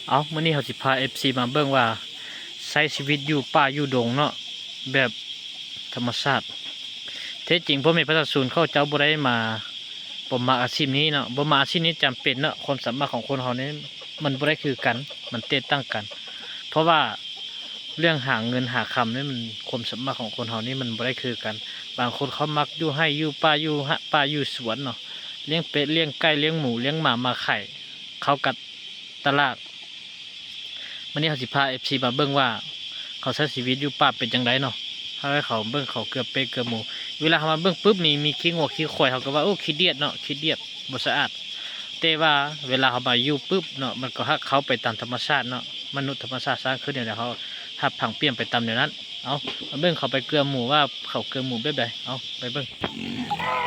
ເອົາ ມື້ນີ້ເຮົາຊິພາເອັຟຊີມາເບິ່ງວ່າ ໃຊ້ຊີວິດຢູ່ປ່າຢູ່ດົງເນາະ ແບບທຳມະຊາດ. ແທ້ຈິງພໍ່ແມ່ປະຊາຊົນເຂົາເຈົ້າບໍ່ໄດ້ມາ ບໍ່ມັກອາຊີບນີ້ເນາະ, ບໍ່ມັກອາຊີບນີ້ຈຳເປັນເນາະ. ຄວາມສາມາດຂອງຄົນເຮົານີ້ມັນບໍ່ໄດ້ຄືກັນ, ມັນແຕກຕ່າງກັນ. ເພາະວ່າເລື່ອງຫາເງິນຫາຄຳນີ້ມັນ ຄວາມສາມາດຂອງຄົນເຮົານີ້ມັນບໍ່ໄດ້ຄືກັນ. ບາງຄົນເຂົາມັກຢູ່ໄຮ່ຢູ່ປ່າ ຢູ່ຮະ ປ່າຢູ່ສວນເນາະ, ລ້ຽງເປັດລ້ຽງໄກ່ລ້ຽງໝູລ້ຽງໝາມາຂາຍ ເຂົ້າກັບຕະຫຼາດ. ມື້ນີ້ເຮົາຊິພາເອັຟຊີມາເບິ່ງວ່າ ເຂົາໃຊ້ຊີວິດຢູ່ປ່າເປັນຈັ່ງໃດເນາະ. ເຮົາໃຫ້ເຂົາເບິ່ງເຂົາເກືອເປັດເກືອໝູ. ເວລາເຮົາມາເບິ່ງປຶບນີ້ ມີຂີ້ງົວຂີ້ຄວາຍ ເຮົາກໍວ່າ ໂອ້ ຂີ້ດຽດເນາະ, ຂີ້ດຽດ ບໍ່ສະອາດ. ແຕ່ວ່າເວລາເຮົາມາຢູ່ປຶບເນາະ ມັນກໍຮັກເຂົ້າໄປຕາມທຳມະຊາດເນາະ, ມະນຸດທຳມະຊາດສ້າງຂຶ້ນແນວໃດ ເຮົາຮັບຜັງປ່ຽນໄປຕາມແນວນັ້ນ. ເອົາ ມາເບິ່ງເຂົາໄປເກືອໝູວ່າເຂົາເກືອໝູແບບໃດ. ເອົາ ໄປເບິ່ງ.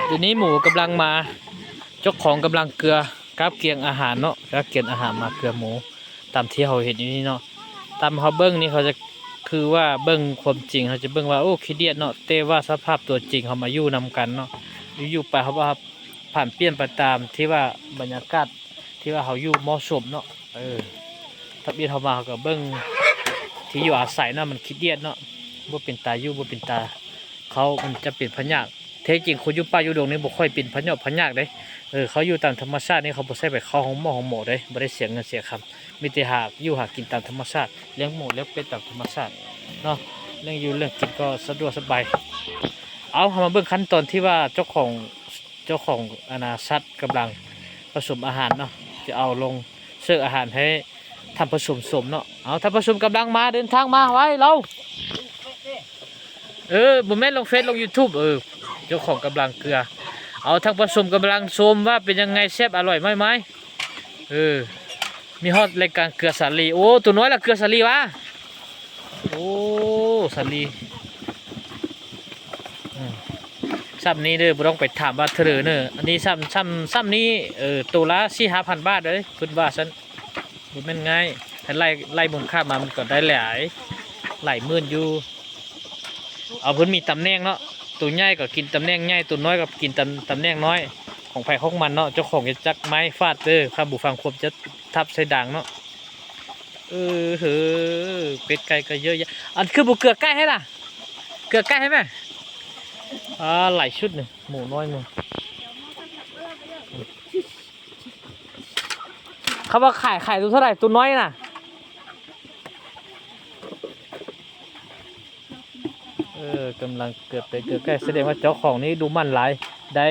ດຽວນີ້ໝູກຳລັງມາ, ເຈົ້າຂອງກຳລັງເກືອ ກາບກຽງອາຫານເນາະ, ກາບກຽງອາຫານມາເກືອໝູ ຕາມທີ່ເຮົາເຫັນຢູ່ນີ້ເນາະ. ຕາມເຮົາເບິ່ງນີ້ ເຂົາຈະ ຄືວ່າເບິ່ງຄວາມຈິງ ເຮົາຈະເບິ່ງວ່າ ໂອ້ ຂີ້ດຽດເນາະ, ແຕ່ວ່າສະພາບຕົວຈິງເຮົາມາຢູ່ນຳກັນເນາະ, ຢູ່ໆໄປເຮົາວ່າຜັນປ່ຽນໄປຕາມທີ່ວ່າບັນຍາກາດທີ່ວ່າເຮົາຢູ່ເໝາະສົມເນາະ. ເອີ ທຳອິດເຮົາມາເຮົາກໍເບິ່ງທີ່ຢູ່ອາໄສເນາະ, ມັນຂີ້ດຽດເນາະ, ບໍ່ເປັນຕາຢູ່ ບໍ່ເປັນຕາ ເຂົາມັນຈະເປັນພະຍາດ. ແທ້ຈິງຄົນຢູ່ປ່າຢູ່ດົງນີ້ບໍ່ຄ່ອຍເປັນພະຍອດພະຍາກເດ້. ເອີ ເຂົາຢູ່ຕາມທຳມະຊາດນີ້ ເຂົາບໍ່ໃສ່ໄປເຂົ້າໂຮງໝໍໂຮງໝໍເດ້, ບໍ່ໄດ້ເສຍເງິນເສຍຄຳ, ມີແຕ່ຫາຢູ່ຫາກິນຕາມທຳມະຊາດ, ລ້ຽງໝູລ້ຽງເປັດຕາມທຳມະຊາດເນາະ, ເລື່ອງຢູ່ເລື່ອງກິນກໍສະດວກສະບາຍ. ເອົາ ເຮົາມາເບິ່ງຂັ້ນຕອນທີ່ວ່າເຈົ້າຂອງ ເຈົ້າຂອງ ອັນນ່າ ສັດກຳລັງປະສົມອາຫານເນາະ, ຈະເອົາລົງເສີກອາຫານໃຫ້ທ່ານປະສົມສົມເນາະ. ເອົາ ທ່ານປະສົມກຳລັງມາ ເດີນທາງມາ ໄວເລົວ. ເອີ ບໍ່ແມ່ນລົງເຟສລົງຢູທູບ. ເອີ ເຈົ້າຂອງກຳລັງເກືອ. ເອົາ ທ່ານປະສົມກຳລັງຊົມວ່າເປັນຍັງໄງ ແຊບອະລ່ອຍໄໝ? ເອີ ມີຮອດລາຍການເກືອສາລີ. ໂອ້ ໂຕນ້ອຍລະເກືອສາລີຫວາ? ໂອ້ ສາລີ. ອືມ ຊ້ຳນີ້ເດີ ບໍ່ຕ້ອງໄປຖາມວ່າເທົ່າໃດເດີ. ອັນນີ້ຊ້ຳ ຊ້ຳ ຊ້ຳນີ້ ເອີ ໂຕລະສີ່ຫ້າພັນບາດເດີ ເພິ່ນວ່າຊັ້ນ. ບໍ່ແມ່ນງ່າຍ, ຄັນໄລ່ ໄລ່ມູນຄ່າມາ ມັນກໍໄດ້ຫຼາຍ ຫຼາຍໝື່ນຢູ່. ເອົາ ເພິ່ນມີຕຳແໜ່ງເນາະ, ໂຕໃຫຍ່ກໍກິນຕຳແໜ່ງໃຫຍ່ ໂຕນ້ອຍກໍກິນຕຳ ຕຳແໜ່ງນ້ອຍ ຂອງໃຜຂອງມັນເນາະ. ເຈົ້າຂອງຈະຈັກໄມ້ຟາດເດີ ຖ້າບໍ່ຟັງຄວາມຈະທັບໃສ່ດາງເນາະ. ເອີ ເຮີ ເປັດໄກ່ກໍເຍອະແຍະ. ອັນຄືບໍ່ເກືອໄກ່ໃຫ້ລະ? ເກືອໄກ່ໃຫ້ແມ່. ອາ ຫຼາຍຊຸດນີ້ ໝູນ້ອຍໝູ. ເຂົາວ່າຂາຍ ຂາຍໂຕເທົ່າໃດ ໂຕນ້ອຍນະ? ເອີ ກຳລັງເກືອໄປເກືອໄກ່ ສະແດງວ່າເຈົ້າຂອງນີ້ດຸໝັ່ນຫຼາຍ ໄດ້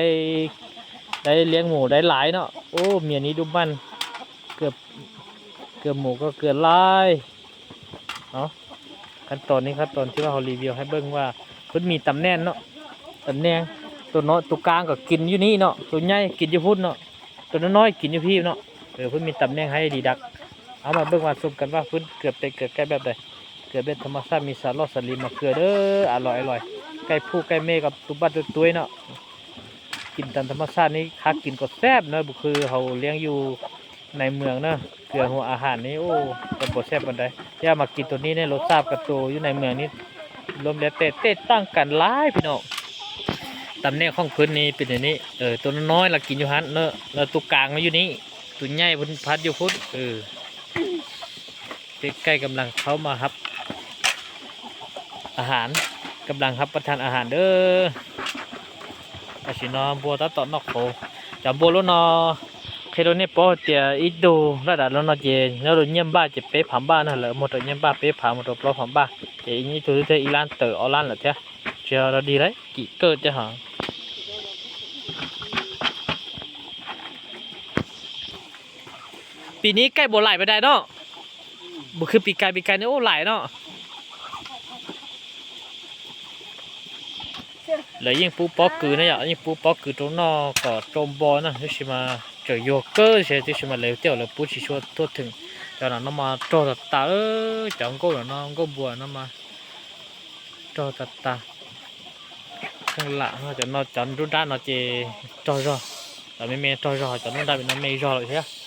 ໄດ້ລ້ຽງໝູໄດ້ຫຼາຍເນາະ. ໂອ້ ເມຍນີ້ດຸໝັ່ນ ເກືອ ເກືອໝູກໍເກືອຫຼາຍ. ເອົາ ຂັ້ນຕອນນີ້ ຂັ້ນຕອນທີ່ວ່າເຮົາຣີວິວໃຫ້ເບິ່ງວ່າ ເພິ່ນມີຕຳແໜ່ງເນາະ, ຕຳແໜ່ງ ໂຕນ້ອຍ ໂຕກາງກໍກິນຢູ່ນີ້ເນາະ, ໂຕໃຫຍ່ກິນຢູ່ພຸ້ນເນາະ, ໂຕນ້ອຍໆກິນຢູ່ພີ້ເນາະ. ເອີ ເພິ່ນມີຕຳແໜ່ງໃຫ້ດີດັກ. ເອົາມາເບິ່ງມາຊົມກັນວ່າເພິ່ນເກືອເປັດເກືອໄກ່ແບບໃດ. ເກືອແບບທຳມະຊາດ ມີສາຫຼອດສາລີມາເກືອເດີ ອະລ່ອຍ ອະລ່ອຍ. ໄກ່ຜູ້ໄກ່ແມ່ກັບຕຸບັດຕຸຕົຍເນາະ, ກິນຕາມທຳມະຊາດນີ້ ຫາກິນກໍແຊບເນາະ, ບໍ່ຄືເຮົາລ້ຽງຢູ່ ໃນເມືອງເນາະ. ເກືອຫົວອາຫານນີ້ ໂອ້ ກໍບໍ່ແຊບປານໃດ. ຢ່າມາກິນໂຕນີ້ເນາະ, ລົດຊາດກັບໂຕຢູ່ໃນເມືອງນີ້ ລວມແລ້ວແຕ່ແຕກຕ່າງກັນຫຼາຍພີ່ນ້ອງ. ຕຳແໜ່ງຂອງເພິ່ນນີ້ເປັນແນວນີ້ ເອີ ໂຕນ້ອຍໆລະກິນຢູ່ຫັ້ນເນາະ, ລະໂຕກາງລະຢູ່ນີ້, ໂຕໃຫຍ່ເພິ່ນພັດຢູ່ພຸ້ນ. ເອີ ເປັດໄກ່ກຳລັງເຂົ້າມາຮັບອາຫານ, ກຳລັງຮັບປະທານອາຫານເດີ. ກະຊິນອນບົວຕາຕອນນອກໂຄ ຈຳບົວໂລນອ ເຄໂລເນໂປເຕຍອິໂດລະດາໂລນອເຈ ແລ້ວໂດນຢ້ຽມບ້າເຈເປພາມບ້ານຫັ້ນແຫຼະ ໂມໂຕຢ້ຽມບ້າເປພາມ ໂມໂຕປລໍພາມບ້າ ເຈອີນີ້ໂຕເທອີລານເຕີອໍລານລະເທ ເຈລະດີໄລ ກິເກີດຈະຫາ. ປີນີ້ໄກ່ບໍ່ຫຼາຍປານໃດເນາະ. ບໍ່ຄືປີກາຍ, ປີກາຍນີ້ ໂອ້ ຫຼາຍເນາະ. ແລ້ວຍິ່ງປູປອກກືນະ ຍິ່ງປູປອກກືໂຕນອກກໍໂຕມບໍ່ນະ ຊິມາເຈີໂຍເກີເຊ ຊິມາເລວຕຽວ ແລ້ວປູຊິຊວດທົ່ວເຖິງ. ຈານອນມາໂຕຕາຕາ ເອີ ຈາງໂກນະ ໂກບົວນະມາໂຕຕາຕາ. ຂ້າງລະເຮົາຈະນອນຈານດຸດ້ານເນາະ ເຈໂຕໂຢ ແລ້ວແມ່ໂຕໂຢ ຈານດຸດ້ານເປັນແມ່ໂຢເຊ.